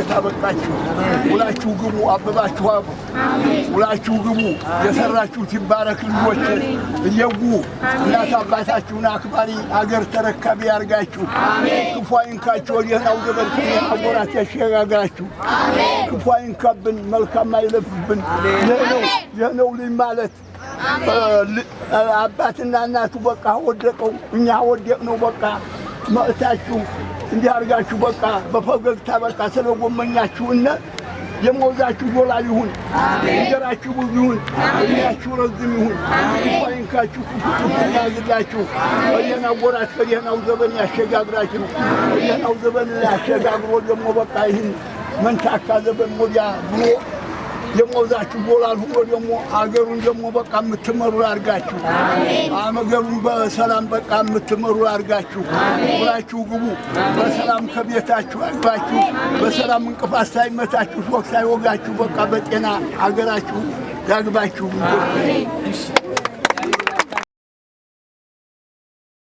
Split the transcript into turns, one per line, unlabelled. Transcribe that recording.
ቤት አበቃችሁ። ውላችሁ ግቡ፣ አበባችሁ አቡ ውላችሁ ግቡ። የሰራችሁት ይባረክ። ልጆች እየጉ እናት አባታችሁን አክባሪ አገር ተረካቢ ያርጋችሁ። ክፉ አይንካችሁ። ወደህናው ዘመን አጎራት ያሸጋግራችሁ። ክፉ አይንካብን፣ መልካም አይለፍብን። ይህ ነው ልጅ ማለት። አባትና እናቱ በቃ ወደቀው፣ እኛ ወደቅ ነው በቃ መእታችሁ እንዲህ አድርጋችሁ በቃ በፈገግታ በቃ ስለጎመኛችሁ እነ የመውዛችሁ ዶላር ይሁን፣ እንጀራችሁ ብዙ ይሁን፣ እድሜያችሁ ረዝም ይሁን። ክፉ አይንካችሁ፣ ክፉ ክፉ ያዝላችሁ። በደህናው ወራት በደህናው ዘመን ያሸጋግራችሁ። በደህናው ዘመን ያሸጋግሮ ደግሞ በቃ ይህን መንታካ ዘመን ወዲያ ብሎ የመውዛችሁ ዶላር ሁኖ ደግሞ አገሩን ደግሞ በቃ የምትመሩ አድርጋችሁ፣ አገሩን በሰላም በቃ የምትመሩ አድርጋችሁ። ውላችሁ ግቡ። በሰላም ከቤታችሁ አግባችሁ፣ በሰላም እንቅፋት ሳይመታችሁ፣ ሾክ ሳይወጋችሁ በቃ በጤና አገራችሁ ያግባችሁ።